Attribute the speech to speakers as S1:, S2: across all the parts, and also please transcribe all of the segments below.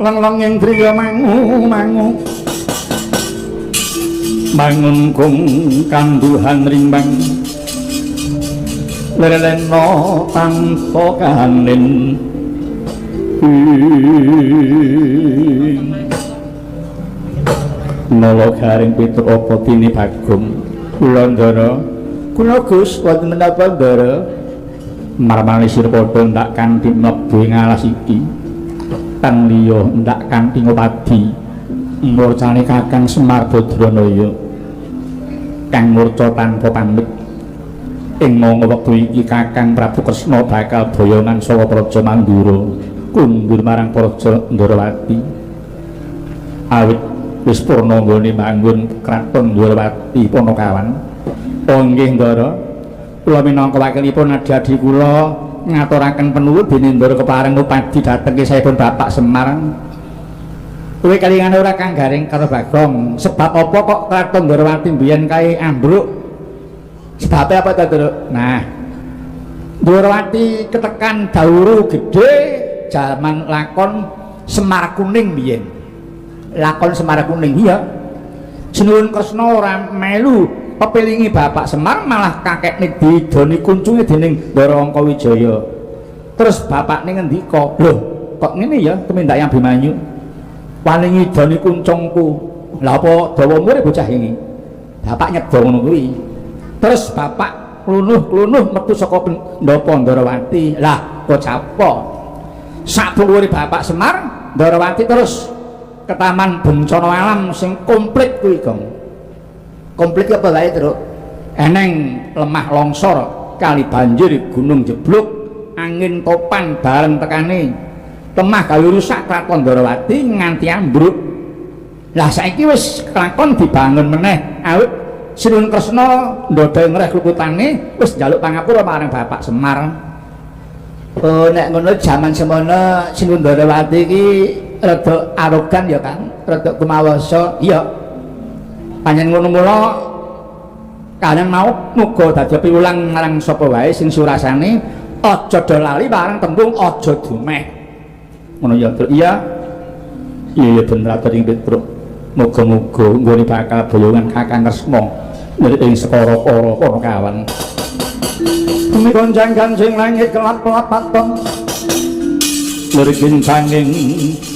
S1: Leng-lenging driya mangu mangu mangun kung kanduhan rimbang lelena tanpa kahanin. Nala garing Petruk apa dene Bagong kula Ndara kula Gus wonten menapa Ndara marmane sira padha ndak kanthi mlebu ing alas iki tang liya ndak kanthi ngopadi murcane Kakang Semar Badranaya kang murca tanpa pamit. Ing mangsa wektu iki Kakang Prabu Kresna bakal boyongan saka Praja Mandura kundur marang Praja Ndrawati awit wis purna nggone manggon kraton Ndrawati Panakawan. Oh nggih Ndara, kula minangka wakilipun adi-adi kula ngaturaken penuwun dene Ndara kepareng ngupadi dhateng kisahipun Bapak Semar. Kowe kalingane ora Kang Garing karo Bagong, sebab apa kok kraton Ndrawati mbiyen kae ambruk? Sebabe apa ta, Nduk? Nah, Ndrawati ketekan dauru gedhe jaman lakon Semar Kuning biyen. Lakon Semar Kuning iya. Sinuwun Kresna ora melu pepilingi Bapak Semar, malah kakekne didoni kuncunge dening Ndara Angkawijaya. Terus bapakne ngendika, "Lho, kok ngene ya tumindak Yang Abimanyu? Wani ngidoni kuncungku. Lah apa dawa umure bocah iki?" Bapak nyeda ngono kuwi. Terus bapak klunuh-klunuh metu saka pendopo Ndrawati. Lah, kok apa? Sapuwure Bapak Semar, Ndrawati terus ketaman bencana alam sing komplit kuwi, Gong.
S2: Komplit apa wae, Truk?
S1: Eneng lemah longsor, kali banjir, gunung jeblok, angin topan bareng tekane. Lemah gawe rusak kraton Ndrawati nganti ambruk. Lah saiki wis kelakon dibangun meneh awit Sinuwun Kresna ndodho ngreh kluputane wis njaluk pangapura marang Bapak Semar.
S2: Oh, nek ngono jaman semono Sinuwun Ndrawati iki rada arogan ya, Kang, rada kumawasa.
S1: Iya. Panjen ngono mula kalian mau muga dadi piwulang marang sapa wae sing surasane aja do lali marang tembung aja dumeh. Ngono ya, Truk. Iya. Iya bener atur ing Petruk. Muga-muga nggone bakal boyongan Kakang Kresna ing sekara-kara Panakawan. Bumi gonjang ganjing langit kelap-kelapaton. Lirkin sanging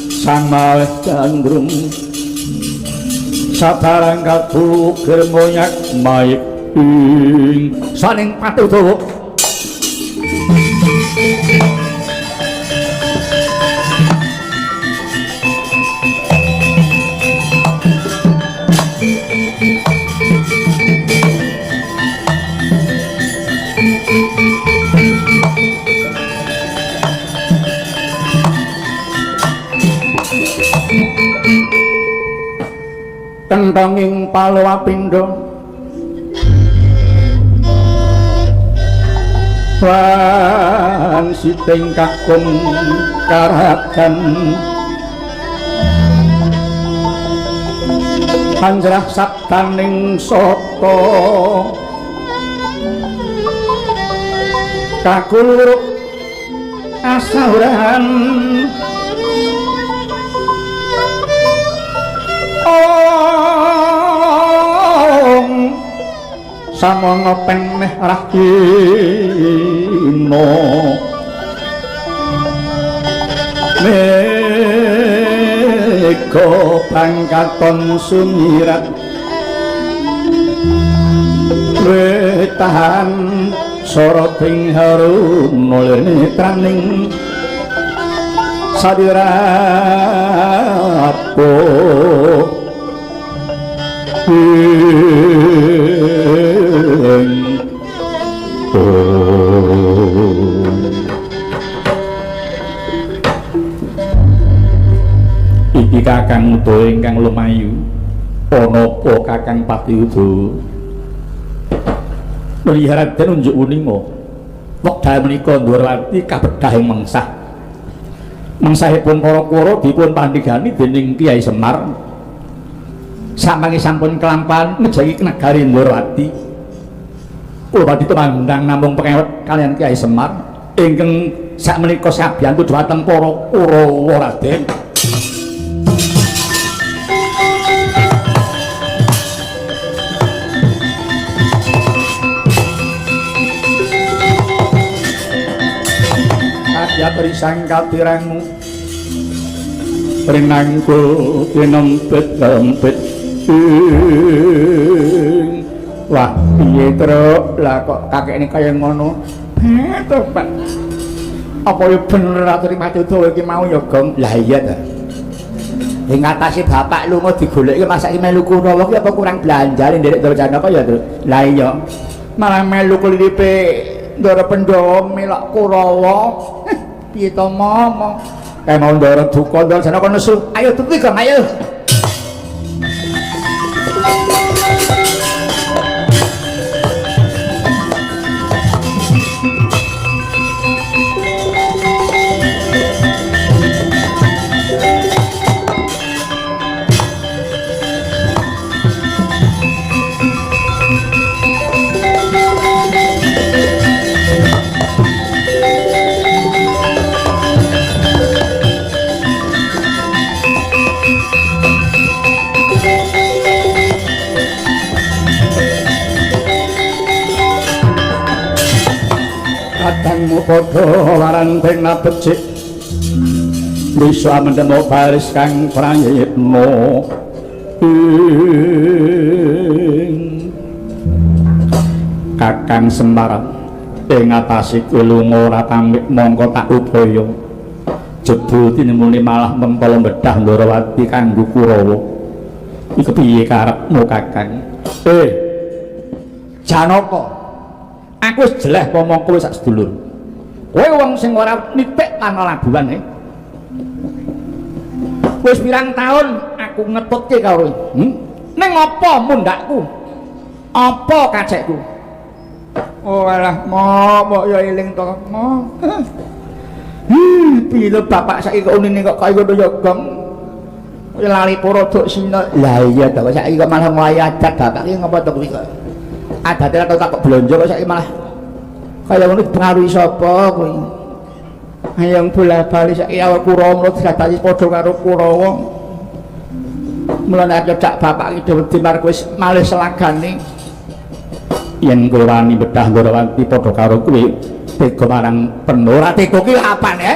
S1: sang malih gandrung. Sabarang kadukir moyak maik ing saning pati dawa. Kentonging palwapindha wan siting kakung karagan anjrah sabdaning sata kakuluruk asauran ong samono peneh rahina mega pangkaton sumirat wetan soroting haruna netraning sadirapo iki Kakang Uda ingkang lumayu ana apa Kakang Pati Uda Raden unjuk uninga wekdal menika Ndrawati kabedhah ing mengsah. Mengsahipun para Kurawa dipun pandhegani dening Kyai Semar. Samangke sampun kelampahan ngejagi negari Ndrawati. Kula badhe tumandang namung pengewet kaliyan Kyai Semar ingkang sakmenika sabiyantu dhumateng para Kurawa Raden. Kadyat risang katirangmu rinangku tinempet-empet. Wah, piye truk? Lah kok kakekne kaya ngono? Tobat. Apa ya bener aturi mati dawa iki mau ya, Gong?
S2: Lah iya ta. Ing atase bapak lunga digoleki masake melu Kurawa ki apa kurang belanjane nderek Ndara Janaka ya, Truk?
S1: Lah iya. Malah melu klilipe Ndara Pandhawa melok Kurawa. Piye to, Momo? Kae mau Ndara duka Ndara Janaka nesu.
S2: Ayo tuti, Gong, ayo.
S1: Kadangmu padha waranteng becik bisa mendemo baris kang prayitna. Kakang Semar ing atase lunga ora pamit mongko tak upaya. Jebul tinemune malah mentala bedah Ndorowati kanggo Kurawa. Iku piye karepmu Kakang?
S2: Janaka,
S1: aku wis jeleh pomong kowe sak sedulur. Kowe wong sing ora nitik lan labuhan e. Wis pirang taun aku ngetutke karo kowe. Ning apa mundakku? Apa kacekku? Oh alah, mok ya eling to, mo. Piye bapak saiki kok unine kok kaya ngono ya, Gong. Lali para Duksina.
S2: Lah iya to, saiki kok malah mulai adat bapak iki ngopo to kuwi kok. Adate ora tak kok blonjo kok saiki malah kaya ngono dipengaruhi sapa kuwi.
S1: Ayang bola-bali saiki awak Kurawa dilatasi padha karo Kurawa. Mulane cedhak bapak iki dhewe wedi marang wis malih selagane. Yen kowe wani bedah Ndorowati padha karo kowe tega marang Penora
S2: tega ki apane?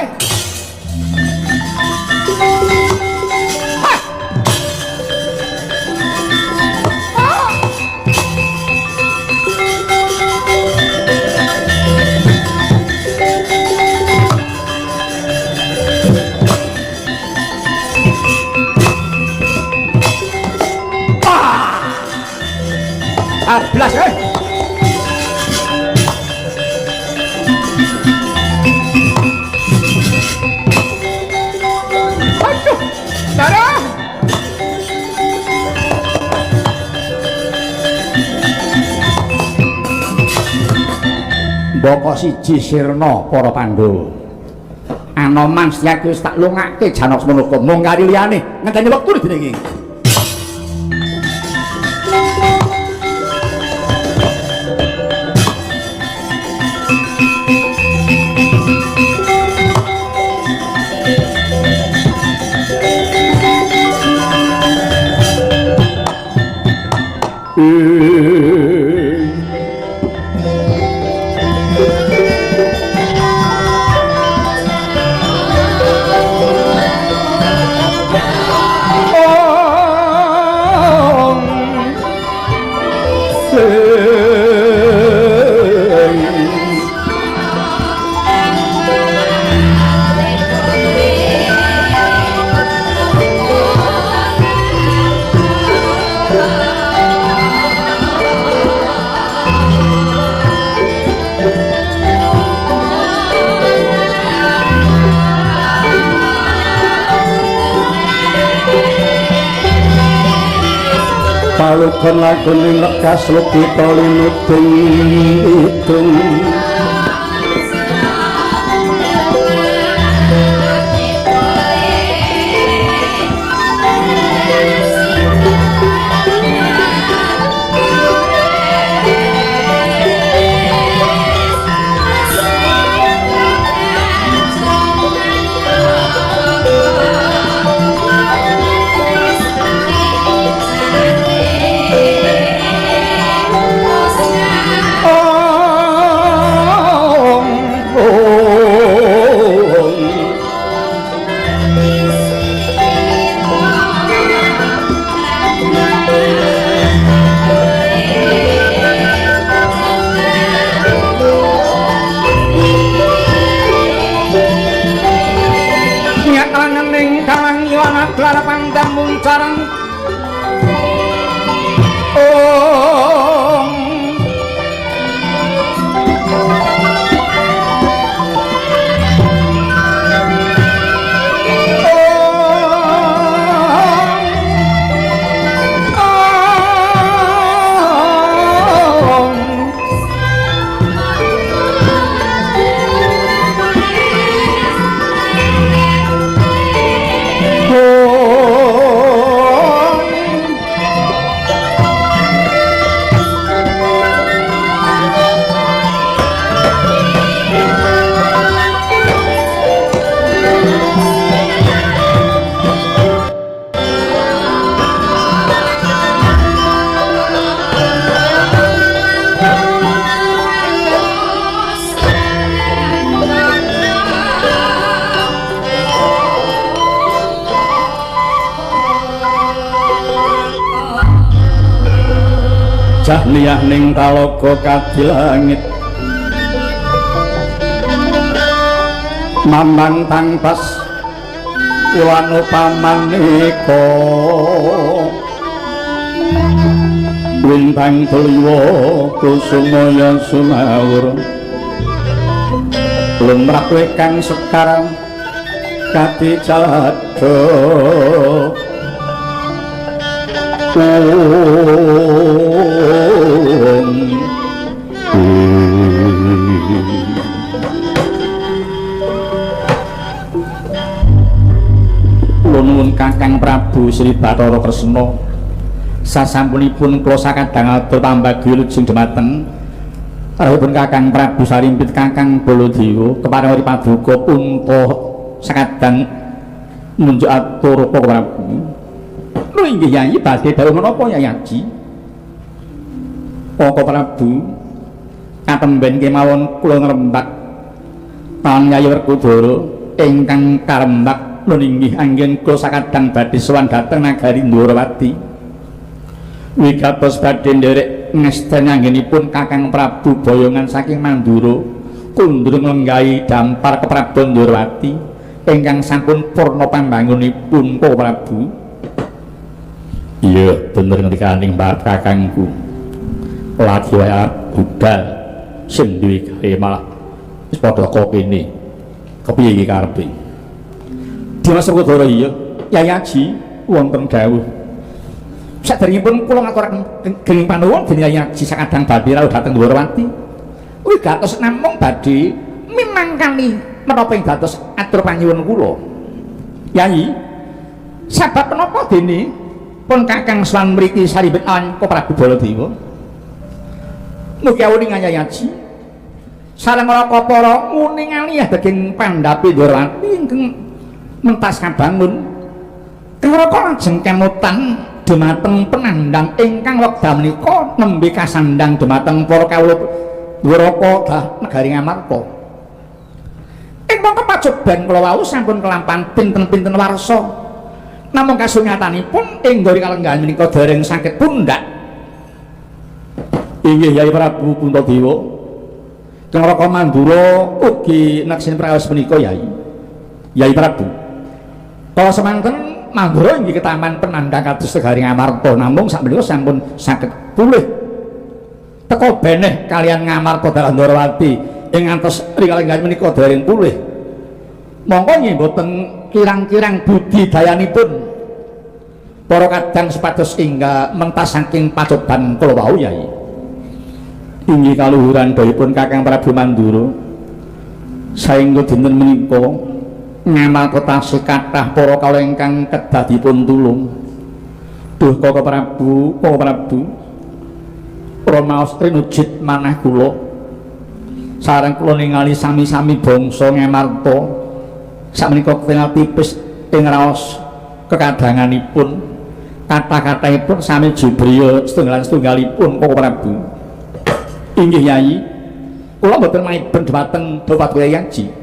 S1: Ablas eh. Aduh, Dara. Mboko siji sirna para Pandhawa. Anoman Setyaki wis tak lungake Janaka semono mung kari liyane ngenteni wektu dene iki. Palugon laguning legas lukita linuding idung. Oh. Gelar pandang muncarang ong. Jahliyah ning talaga kadilangit mamang tangpas kulanu pamaneka wintang tuliwa kusumaya sumawur lumrah kowe kang sekarang kati jalada. Nuwun Kakang Prabu Sri Bathara Kresna, sasampunipun kula sakadang atur pambagi wilujeng dhumateng rawuhipun Kakang Prabu Sarimpit Kakang Baladewa kepareng paduka punta sakadang munjuk atur Koko Prabu. Lho inggih Yayi, badhe dawuh menapa Yayi Aji? Koko Prabu katemben kemawon kula ngrembak lan Yayi Werkudara ingkang karembak nun inggih anggen kula sakadang badhe sowan dhateng nagari Ndorowati. Wigatos badhe nderek ngesteni anggenipun Kakang Prabu boyongan saking Mandura kundur nglenggahi dampar keprabon Ndorowati ingkang sampun purna pambangunipun Koko Prabu. Iya bener ngendikaning Mbak kakangku. Lagi wae budal sing duwe gawe malah wis padha kok kene. Kepiye iki karepe? Dimas Werkudara iya, Yayi Aji wonten dawuh. Saderengipun kula ngaturaken genging panuwun dening Yayi Aji sakadang badhe rawuh dhateng Ndorowati. Wigatos namung badhe minangkani menapa ing dados atur panyuwun kula. Yayi, sabab menapa dene pun Kakang sowan mriki saribet awan Prabu Baladewa? Mugi awuningan Yayi Aji sareng raka para nguningali daging pandhape Ndorowati ingkang mentas kabangun. Kang raka lajeng kemutan dumateng penandang ingkang wekdal menika nembe kasandhang dumateng para kawula Dwaraka dah negari Ngamarta. Ing mangka pacoban kula wau sampun kelampahan pinten-pinten warsa. Namung kasunyatanipun ing nggori kalenggahan menika dereng saged pundak. Inggih Yayi Prabu Puntadewa. Kang Raka Mandura ugi nekseni prawis menika Yayi. Yayi Prabu. Kala semanten Mandura inggih ketaman penandang kados negari Ngamarta, namung sakmenika sampun saged pulih teka beneh kalian Ngamarta dalah Ndorowati ing ngantos rikalenggahan menika dereng pulih. Mongko nggih boten kirang-kirang budidayanipun para kadang supados inggal mentas saking pacoban kula wau Yayi. Inggih kaluhuran dawuhipun Kakang Prabu Mandura saengga dinten menika Ngamarta tasih kathah para kawula ingkang kedah dipun tulung. Duh Koko Prabu, Koko Prabu, rumaos rinujit manah kula. Sareng kula ningali sami-sami bangsa Ngamarta sakmenika ketingal tipis ing raos kekadanganipun, kata-katahipun sami jibriya setunggalan setunggalipun Koko Prabu. Inggih Yayi, kula mboten maiben dhumateng Bapak Kyai Aji.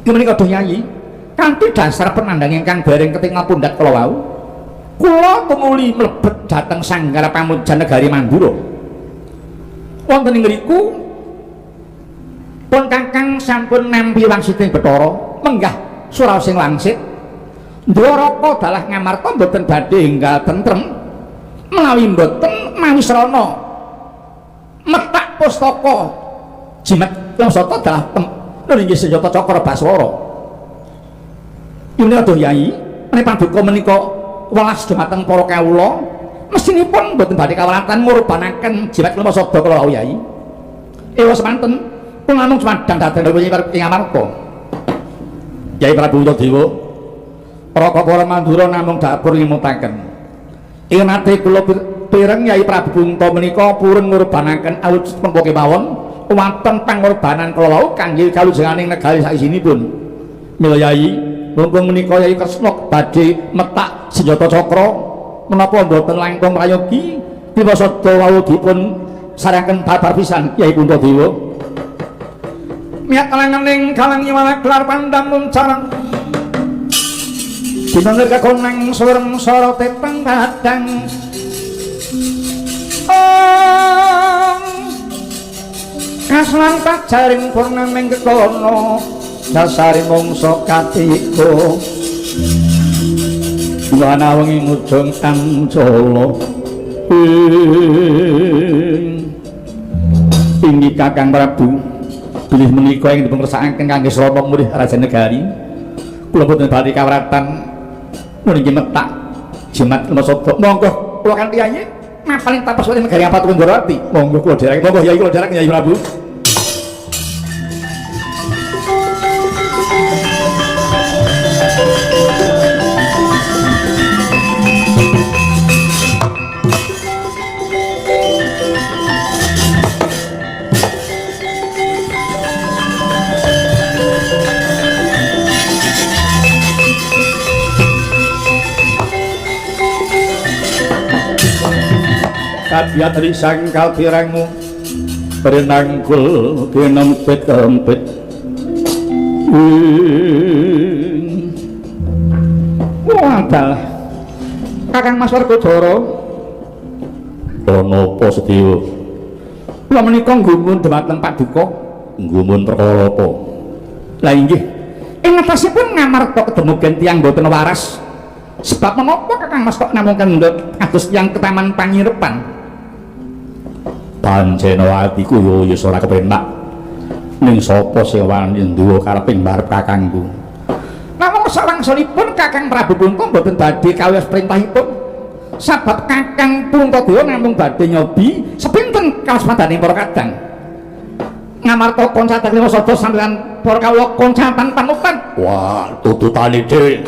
S1: Menika duh Yayi, kanthi dasar penandang ingkang dereng ketingal pundhat kala wau, kula tumuli mlebet dhateng sanggar pamujan negari Mandura. Wonten ing ngriku pun Kakang sampun nampi wangsiting Bathara menggah suraosing wangsit. Ndwaraka dalah Ngamarta mboten badhe enggal tentrem menawi mboten mawi srana metak pustaka jimat Lamasada dalah inggih senjata cakra baswara. Yen aduh Yai, menawi paduka menika welas dumateng para kawula, mesinipun mboten badhe kawratan ngurbanaken jimat Lamasada kala wau Yai. Ewa semanten kula namung cumadang dhateng ing Ngamarta. Yai Prabu Puntadewa, Raka para Mandura namung dapur ngemutaken. Ing nate kula pireng Yai Prabu Punta menika purun ngurbanaken awujud menapa kemawon wonten pangorbanan kala wau kangge kalujenganing negari saisinipun. Mila Yai, mumpung menika Yai Kresna badhe metak senjata cakra, menapa mboten langkung prayogi Klimasada wau dipun sarangaken babar pisan Yai Puntadewa. Miyat langening galang iwala gelar pandam muncarang dinanir kakonang surem sorote pangpadang. Om kaslan pajaring purnaming kekono dasare mangsa katiga wana wengi ngujung ancala. Inggih Kakang Prabu, bilih menika ing dipun kersakaken kangge srana murih raja negari. Kula boten badhe kawratan niki metak jimat Lamasada. Monggo kula kanthi Yai mapaling tapas wonten negari Ampatu Ndorowati. Monggo kula dherek. Monggo Yai kula dherek Yai Prabu. Kadyat risang kaltirangmu prinangkul kinempit-empit. Wah, Kakang Mas Werkudara. Ana apa Sedewa? Kula menika nggumun dhumateng paduka. Nggumun perkara apa? Lah inggih, ing ngatasipun Ngamarta kedemugen tiyang boten waras. Sebab menapa Kakang Mas kok namung kendhut kados tiyang ketaman pangirepan? Pancena atiku yo wis ora kepenak. Ning sapa sing wani nduwa kareping mbarep kakangku? Namung sawangsulipun Kakang Prabu Punta mboten badhe kawiyos perintahipun. Sabab Kakang Puntadewa namung badhe nyobi sepinten kawaspadane para kadang. Ngamarta koncatan Klimasada sampeyan para kawula koncatan panutan. Wah, tututane dhewe.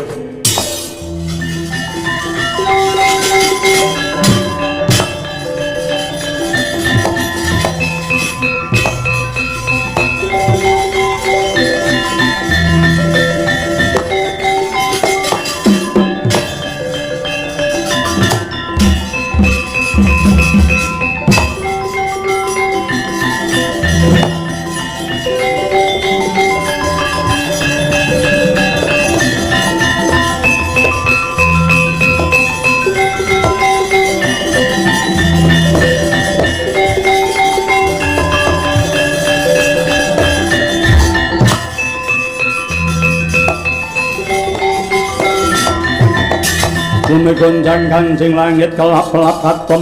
S1: Bumi goncang kancing langit kelap-kelap katon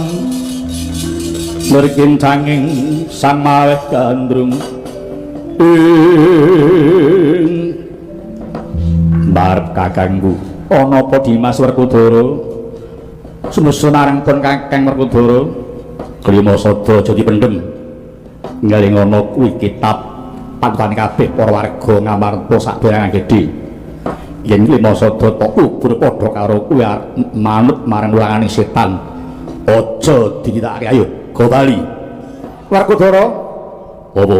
S1: berkincanging sang maweh gandrung. Mbarep kakangku ana apa Dimas Werkudara? Sumusun arangpun Kakang Werkudara. Klimasada aja dipendhem. Nggaling ana kuwi kitab patutane kabeh para warga Ngamarta sak berangan gedhe. Yen Klimasada tok kubur padha karo kuwi manut marang ulanganing setan. Aja dikitakake, ayo go bali. Werkudara, apa?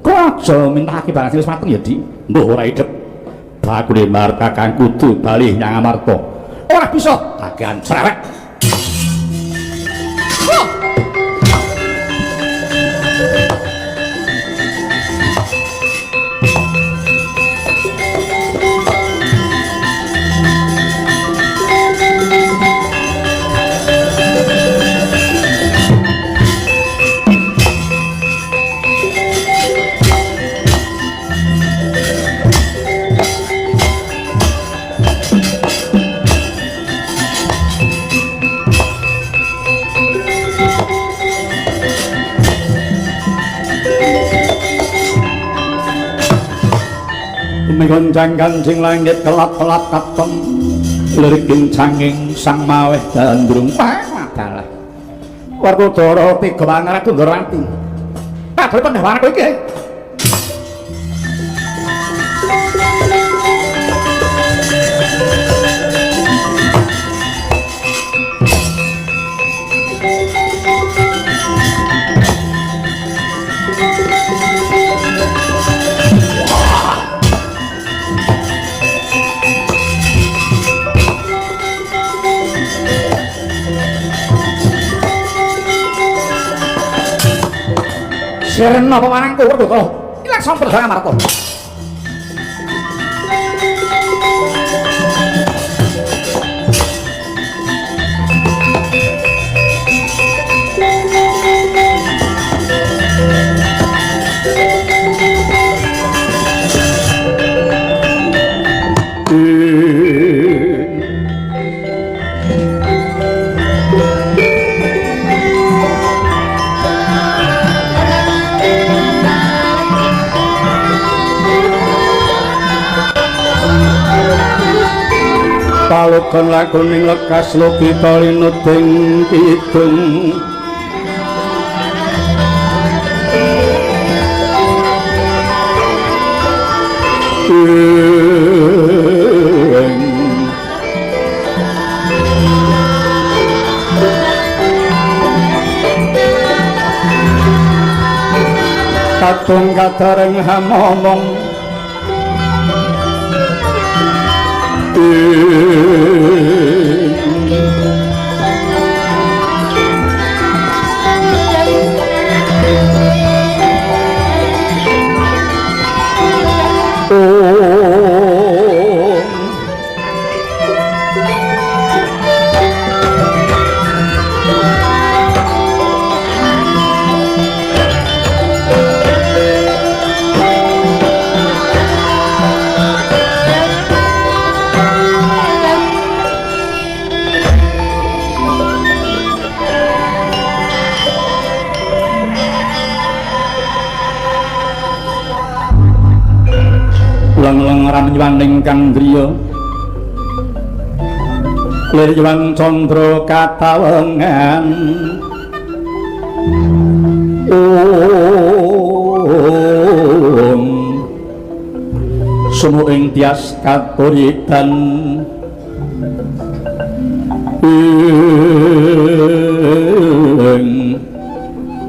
S1: Kok aja mintake barang sing wis mateng ya, Dik? Mbuh ora idep. Bakule marep kakang kudu bali nyang Amarta. Ora bisa, kakean cerewet. Bumi gonjang-ganjing langit kelap-kelap katon lirik kincanging sang maweh gandrung. Wah, dalah. Werkudara tega banget Ndorowati. Padahal pendawan kowe iki. Sirna pemarangku Werkudara. Ilang sampur sang Amarta. Palogon lakuning lekas logika linuding kidung. Katung kadareng hamomong Leng-leng ramyuwaning kang griya lir yuwan candra katawengan. Om semu ing tias katuritan ing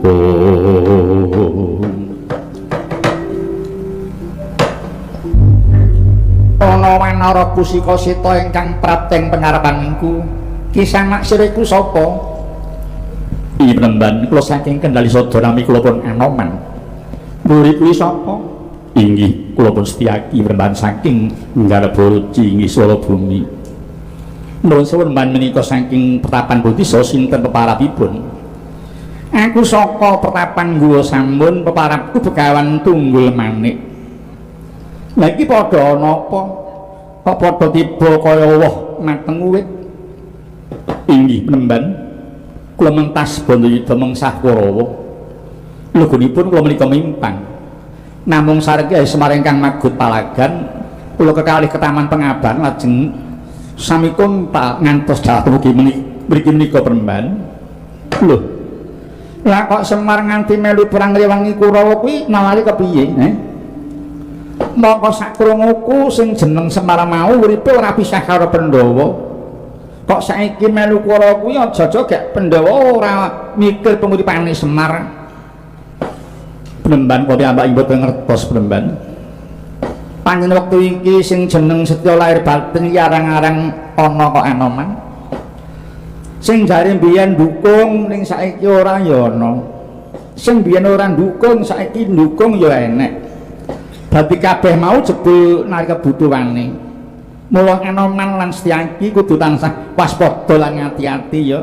S1: Om. Ana wanara kusika sita ingkang prapteng pengarepanku. Kisanak sira iku sapa? Iki penemban kula saking Kendali Sada nami kula pun Anoman. Mburi kuwi sapa? Inggih kula pun Setyaki penemban saking Nggarba Ruci inggih Swala Bumi. Nuwun suwun mban menika saking pertapan Bodisa sinten peparapipun? Aku saka pertapan Guwa Samun, peparapku Begawan Tunggul Manik. Lah iki padha ana apa? Kok padha tiba kaya woh mateng wit? Inggih penemban kula mentas Bandayuda mengsah Kurawa. Lugunipun kula menika mimpang. Namung sareke Semar ingkang magut palagan, kula kekalih ke Taman Pengaban lajeng sami kontak ngantos dalah dumugi mriki menika penemban. Lho. Lah kok Semar nganti melu perang ngrewangi Kurawa kuwi nalari kepiye, eh? Mongko sakrunguku sing jeneng Semar mau uripe ora pisah karo Pandhawa. Kok saiki melu Kurawa kuwi aja-aja gek Pandhawa ora mikir penguripane Semar. Penemban kok piyambak mboten ngertos penemban. Panjenengan wektu iki sing jeneng Setya lahir batin iki arang-arang ana kok Anoman. Sing jare mbiyen ndukung ning saiki ora ya ana. Sing mbiyen ora ndukung saiki ndukung ya enek. Dadi kabeh mau jebul nalika kebutuhane. Mula Anoman lan Setyaki kudu tansah waspada lan ngati-ati ya.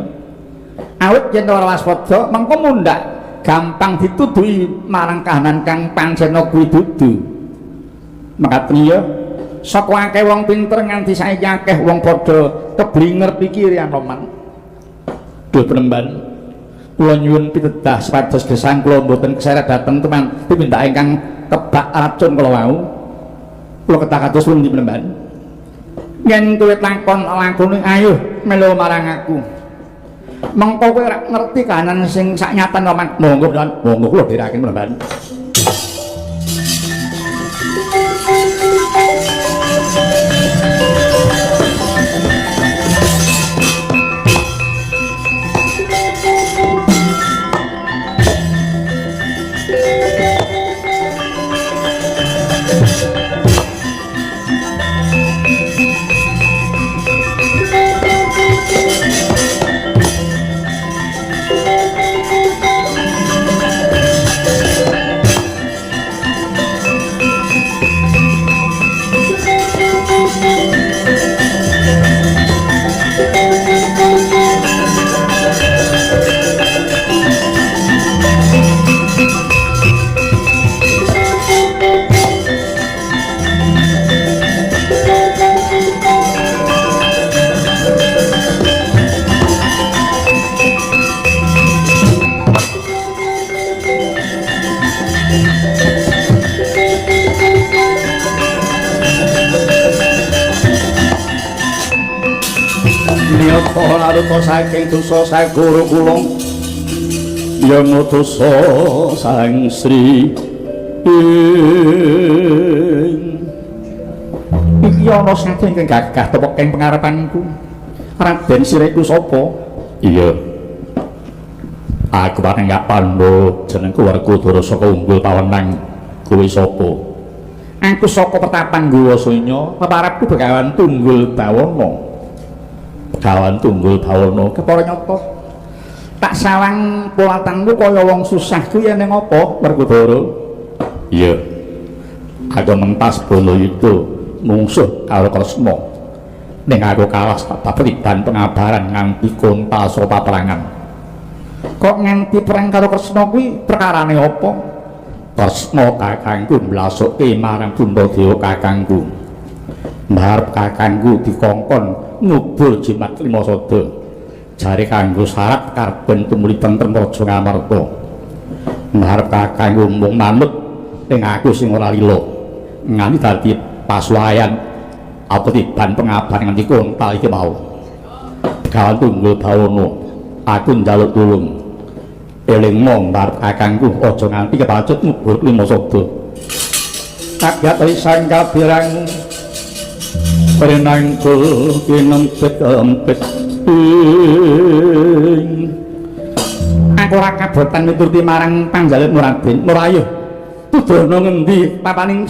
S1: Awit yen ora waspada mengko mundhak gampang dituduhi marang kahanan kang pancena kuwi dudu. Mekaten ya, saka akeh wong pinter nganti saiki akeh wong padha keblinger pikire Anoman. Duh penemban, kula nyuwun pitedah supados gesang kula mboten keseret dhateng teman tumindak ingkang kebak racun kala wau. Kula kedah kados pundi Panembahan? Yen kowe takon lakone ayo melu marang aku. Mengko kowe ora ngerti kahanan sing sak nyatan to, monggo Panembahan, monggo kula dherekaken Panembahan. Laruta saking dosa sagara kula ya dosa Sang Sri iki ana saking ingkang gagah tepek ing pengarepanku. Raden sira iku sapa? Iya, aku paring gak pandho jenengku Werkudara saka Unggul Pawenang. Kowe sapa? Aku saka Pertapan Guwasanya, peparapku Begawan Tunggul Bawana. Begawan Tunggul Bawana kepara nyata. Tak sawang polatanku kaya wong susah kuwi ning apa Werkudara? Iya. Aku mentas Balayuda mungsuh karo Kresna. Ning aku kalah babar pengabaran nganti kontal saka paperangan. Kok nganti perang karo Kresna kuwi perkarane apa? Kresna kakangku mlasuke marang Puntadewa kakangku. Mbarep kakangku dikongkon ngubur jimat lima sada. Jare kanggo syarat karben tumuli tentrem raja Ngamarta. Mbarep kakangku mung manut ning aku sing ora lila. Nganti dadi pasuwayan apa tiban pengabaran nganti kontal iki mau. Begawan Tunggul Bawana, aku njaluk tulung. Elingmo mbarep kakangku aja nganti kepacut ngubur lima sada. Kaget sang kabirang prenangkul kinempet-empet. Aku ora kabotan mituruti marang pangjalukmu Raden. Murayuh tuduhna ngendi papaning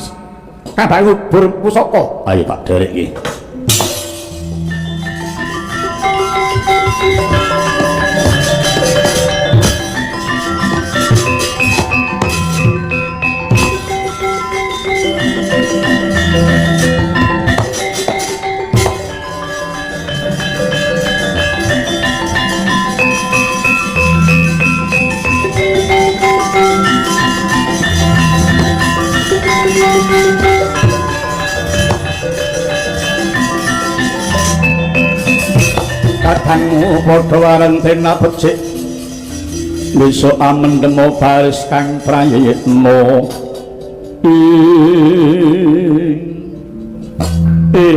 S1: kabar ngubur pusaka? Ayo tak derek iki. Kadangmu padha warentena becik besok amendemo baris kang prayitna.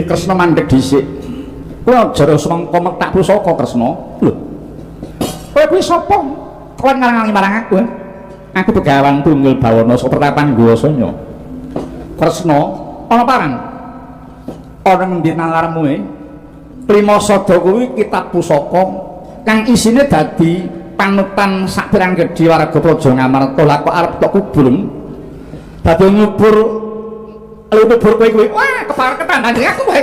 S1: Kresna mandheg dhisik. Kowe aja semangka metak pusaka Kresna. Lho. Kowe kuwi sapa? Kowe ngalang-alangi marang aku. Aku Begawan Tunggul Bawana saka Pertapan Guwasanya. Kresna, ana parang. Ana ngendi nalarmu e? Lima sada kuwi kitab pusaka kang isine dadi panutan sapirang gedhe warga Praja Ngamarta. Lah kok arep tok kubur? Dadi ngubur ngubur kowe kuwi. Wah, kepareketan anjing aku kowe.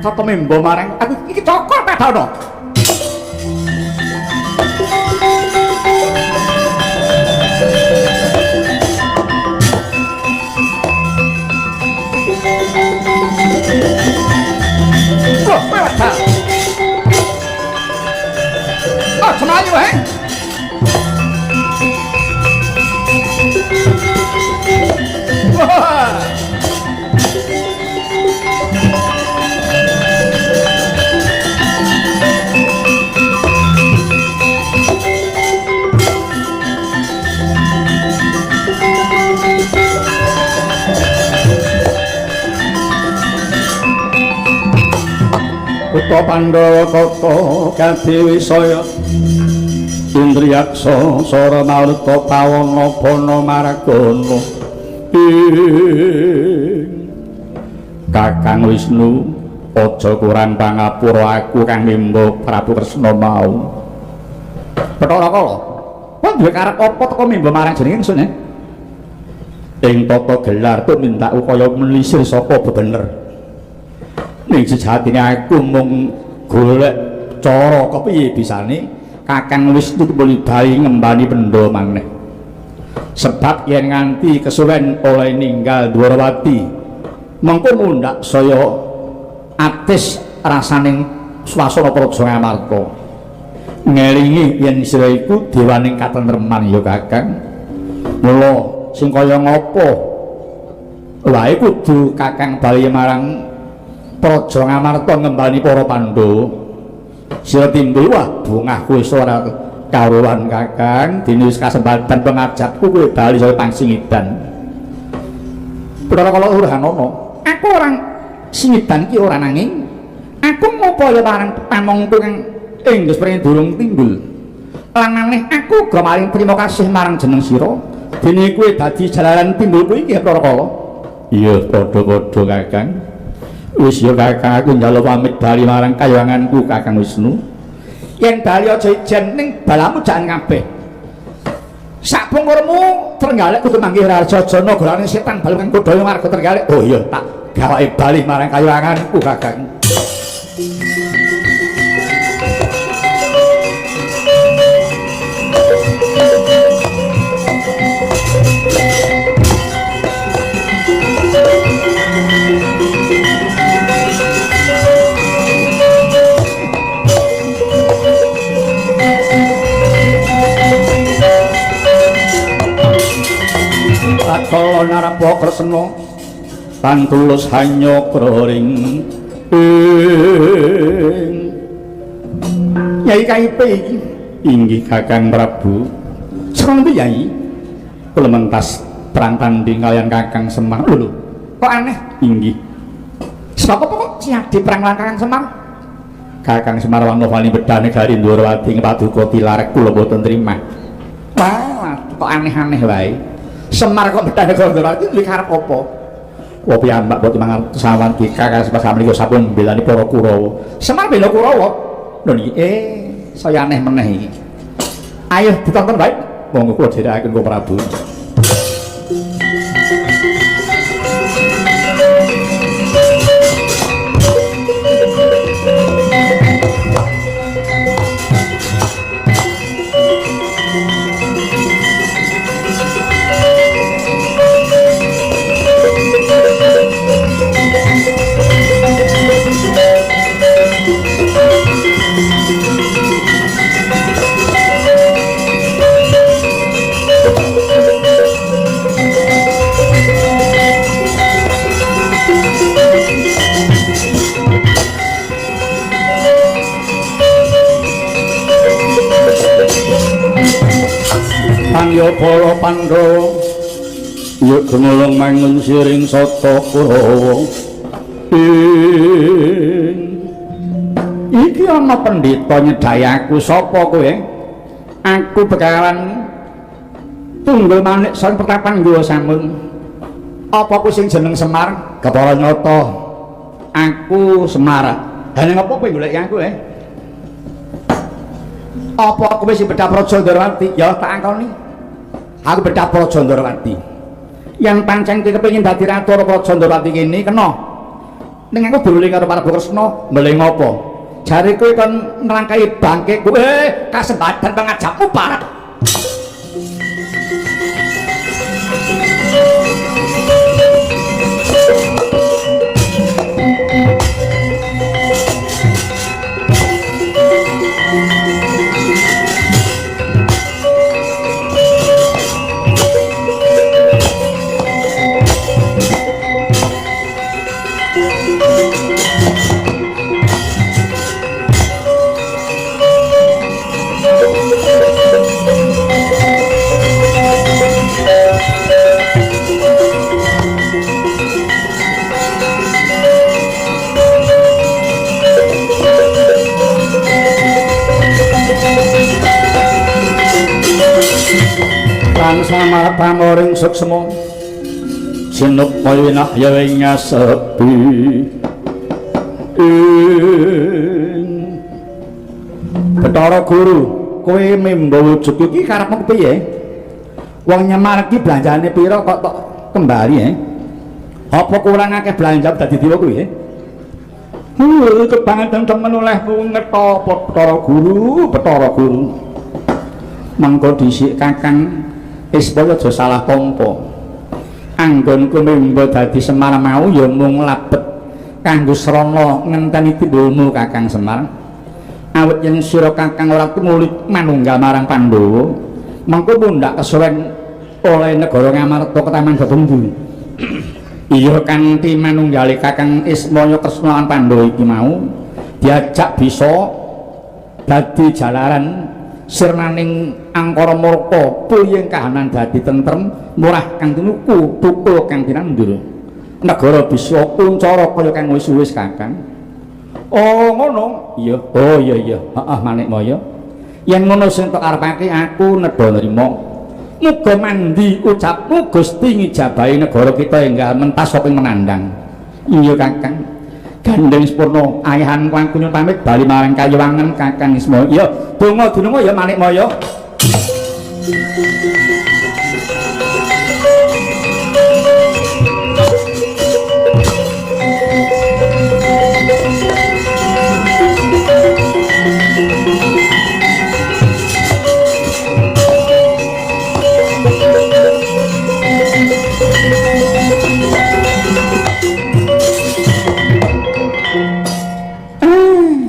S1: kok tumimba marang aku iki cokor padha. Wah, wedal. Ah, mlayu wae. Wah. Kutha Pandhawa kata kadewi saya Indriyaksa sora maruta pawana bana maragana. Kakang Wisnu aja kurang pangapura aku kang nimba Prabu Kresna mau. Bathara Kala, kowe duwe karep apa teko mimba marang jenenge ingsun? Ing tata gelar tumindakku kaya melisir saka bebener. Ning sejatine aku mung golek cara kepiye bisane Kakang Wisnu tumuli bali ngembani pendha maneh. Sebab yen nganti kesuwen oleh ninggal Dwarawati, mengko mundhak saya atis rasaning swasana Praja Ngamarta. Ngelingi yen sira iku dewaning katentreman ya Kakang. Mula sing kaya ngapa wae kudu Kakang bali marang Praja Ngamarta ngembani para Pandhawa. Sira timbul wah bungahku wis ora karuan Kakang, dene wis kasempatan pengajapku kowe bali saya pangsingidan. Bathara Kala urhanono, aku orang singidan iki ora nanging aku ngupaya marang pamongku kang ing pring durung timbul. Lan maneh aku uga maring terima kasih marang jeneng sira, dene kowe dadi jalaran timbulku iki Bathara Kala. Iya padha-padha Kakang. Wis ya Kakang, aku njaluk pamit bali marang kayanganku Kakang Wisnu. Yen bali aja ijen ning balamu jan kabeh. Sakpungkurmu Trenggalek kudu manggih Raja Jana golane setan balu kang kodaya warga Trenggalek. Oh iya, tak gawake bali marang kayanganku Kakang. Kala narapa Kresna tan tulus hanyakra ring Yai KIP iki inggih Kakang Prabu. Saka ngendi Yai? Kula mentas perang tanding kaliyan Kakang Semar. Lho lho, kok aneh? Inggih. Sebab apa kok siadi perang lan Kakang Semar? Kakang Semar Wanowani bedane gari Ndorowati ing paduka tilar kula boten trima. Wah, kok aneh-aneh wae. Semar kok bedane gari Ndorowati duwe karep apa? Kula piyambak boten mangertos sawan ki Kakang Semar menika sampun mbelani para Kurawa. Semar bela Kurawa? Lho niki saya aneh meneh iki. Ayo ditonton bae. Monggo kula dherekaken kula Prabu. Pangya para Pandhawa ya gemulung mangun siring sata Kurawa. Iki ana pendhita nyedhaki aku. Sapa kowe? Aku bekalan tunggul manik saking pertapan Goa Samun. Apa ku sing jeneng Semar? Kepara nyata aku Semar. Ha ning apa kowe goleki aku? Apa kowe sing bedah Praja Ndorowati? Ya tak angkoni. Aku bedah Praja Ndorowati. Yang pancen kowe kepengin dadi ratu Praja Ndorowati kene kena. Ning aku diweling karo Prabu Kresna, meling apa? Jare kowe kon ngrangkai bangke kowe kasembadan pengajakmu parah. Tansah pamoring suksma sinuk winah ya ing sepi Bathara Guru kowe memba wujud iki karepmu kepiye? Wong nyemar iki belanjane pira kok tok kembali he? Apa kurang akeh belanja dadi dewa kuwi he? Kebangetan temen olehmu ngetha Bathara Guru, Bathara Guru. Mengko dhisik Kakang Ismaya aja salah tampa. Anggonku mimba dadi Semar mau ya mung labet kanggo srana ngenteni timbulmu Kakang Semar. Awit yen sira Kakang ora tumuli manunggal marang Pandhawa, mengko mundhak kesuwen oleh negara Ngamarta ketaman Bebunggu. Iya kanthi manunggale Kakang Ismaya Kresna lan Pandhawa iki mau diajak bisa dadi jalaran sirnaning angkara murka puyeng kahanan dadi tentrem murah kang tinuku tukul kang tinandur negara bisa kuncara kaya kang wis-wis Kakang. Oh ngono iya. Oh iya iya heeh Manikmaya yen ngono sing tok arepake aku nedha nrima muga mandi ucapmu Gusti ngijabahi negara kita enggal mentas saka menandang. Iya Kakang. Gandeng Sepurna ayahan aku nyuwun pamit bali marang Kayuwangen Kakang Ismaya. Iya donga dinunga ya Manikmaya.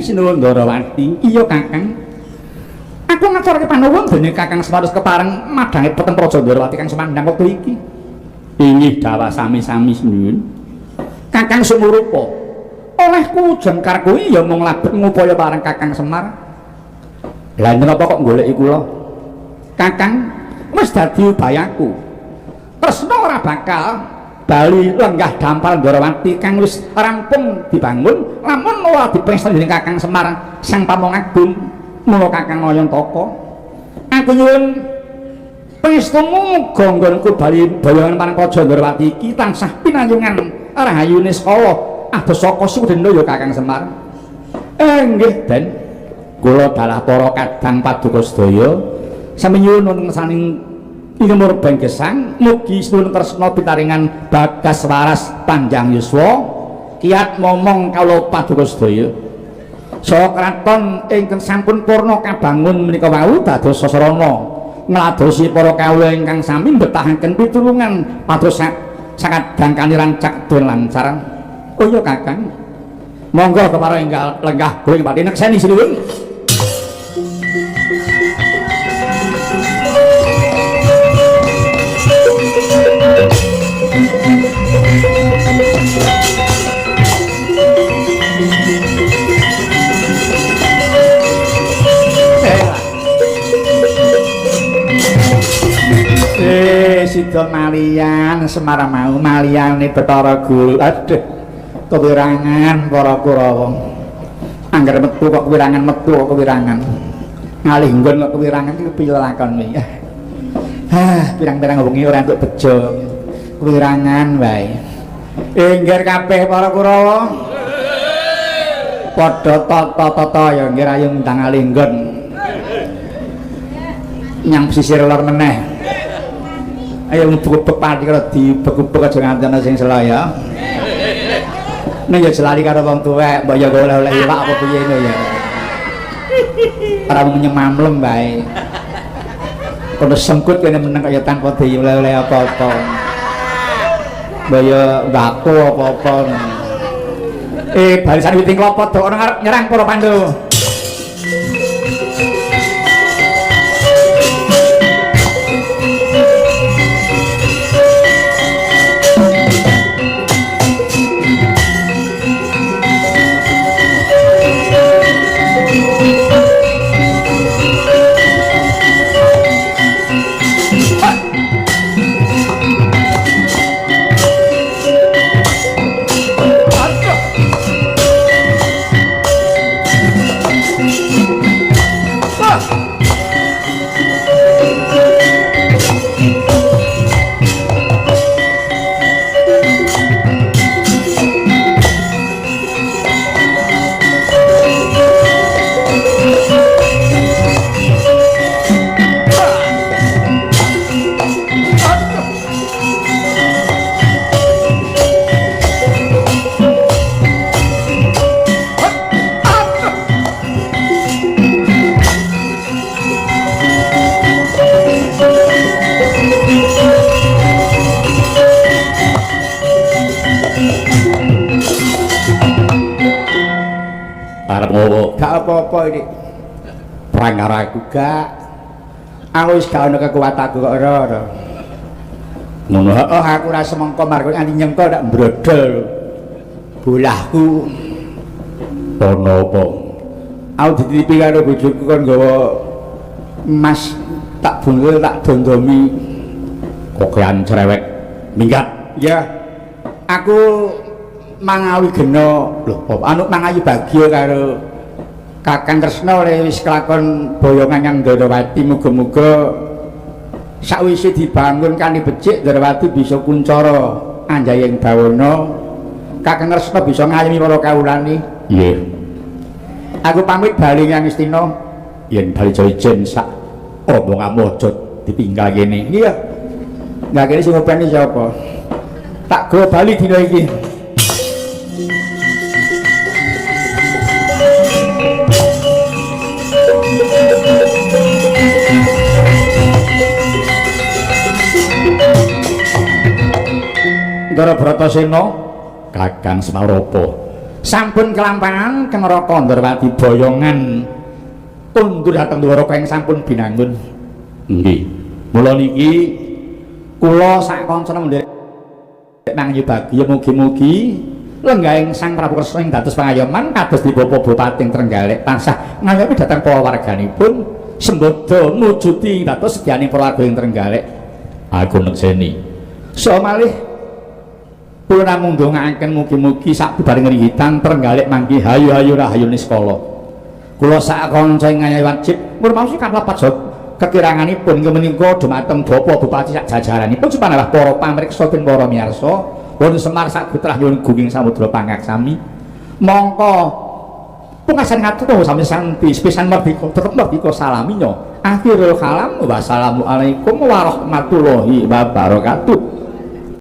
S1: Sinuwun Ndorowati. Iya Kakang. Aku ngaturake panuwun dening Kakang Semar wis kepareng madhange peteng Praja Ndorowati kang semandang wektu iki. Inggih dawah sami-sami sinuwun. Kakang sumurupa. Olehku jengkar kuwi ya mung labet ngupaya marang Kakang Semar. Lah napa kok goleki kula? Kakang wis dadi ubayaku. Kresna ora bakal bali lenggah dampar Ndorowati kang wis rampung dibangun lamun ora dipengestani dening Kakang Semar Sang Pamong Agung mula Kakang Nayantaka. Aku nyuwun pangestumu muga nggonku bali boyongan marang Praja Ndorowati iki tansah pinayungan rahayune skala adoh saka sukdena ya Kakang Semar. Nggih Den, kula dalah para kadang paduka sedaya sami nyuwun wonten saning Ingemur Benggesang mugi sinuwun kresna pitaringan bagas waras panjang yuswa kiat momong kawula paduka sedaya. Saha kraton ingkang sampun purna kabangun menika wau dados sasarana ngladosi para kawula ingkang sami mbetahaken pitulungan pados sakadang kaniran cakdun lancar. Oh iya Kakang, monggo kepara enggal lenggah guling pati nekseni sinuwun. Sida malian Semar mau maliane Bathara Guru. Aduh, kewirangan para Kurawa. Angger metu kok kewirangan, metu kok kewirangan. Ngalih nggon kok kewirangan iki piye lakon iki. Hah, pirang-pirang wengi ora entuk bejo. Kewirangan wae. Engger kabeh para Kurawa. Padha tata-tata ya nggih ayo ndang ngalih nggon. Nyang pesisir lor meneh. Ayo ngubek-ubek pati karo dibek-ubek aja nganti ana sing selaya.
S2: Ning ya jelali karo wong tuwek, mbok ya oleh-oleh iwak apa piye ngono ya. Ora mung nyemamlem wae. Kono sengkut kene meneng kaya tanpa dioleh-oleh apa-apa. Mbok ya mbako apa-apa. Barisan witing klopo do ana ngarep nyerang para Pandhawa.
S1: Arep ngopo?
S2: Gak apa-apa iki.
S1: Perang karo aku
S2: gak. Aku wis gak ono kekuatanku kok ora.
S1: Ngono.
S2: Oh, aku ora semengko marko nganti nyengko tak brodol. Bolahku
S1: ono apa?
S2: Aku dititipi karo bojoku kon nggawa emas tak bungkus tak dondomi.
S1: Kokean cerewet. Minggat.
S2: Ya. Aku mangawi gena lho apa anu mangayu bagya karo Kakang Kresna oleh wis kelakon boyongan yang Ndorowati. Muga-muga sakwise dibangun kanthi becik Ndorowati bisa kuncara anjayeng bawana. Kakang Kresna bisa ngayomi para kawulane.
S1: Nggih.
S2: Aku pamit bali nyang Istina.
S1: Yen bali ijen sak omonganmu aja ditinggal kene.
S2: Iya. Lah kene sing ngopeni sapa? Tak go bali dina iki. Ndara Bratasena
S1: Kakang Semaropo
S2: sampun kelampahan keng Raka Ndorowati boyongan kundur dhateng Dwaraka ing sampun binangun.
S1: Nggih. Mula niki
S2: kula sak kancana nderek mangyu bagya mugi-mugi lenggahing Sang Prabu Kresna ing dados pangayoman kados di Bapak Bupati Trenggalek tansah ngayomi dhateng para warganipun sembada mujudi dados sedyane para warga ing Trenggalek.
S1: Aku nekseni.
S2: Saha malih kula namung ndongaaken mugi-mugi sak bubaring ringgitan Trenggalek mangki hayu-hayu rahayu niskala. Kula sak kanca ing ngayahi wajib ngurmati kaplapat kekiranganipun inggih menika dumateng Bapak Bupati sak jajaranipun supanawah para pamriksa bin para miyarsa wonten Semar sak putrah nyuwun gunging samudra pangaksami. Mongko pungkasan ngatur sami santi sepisan merdika tetep merdika salaminya. Akhirul kalam wassalamualaikum warahmatullahi wabarakatuh.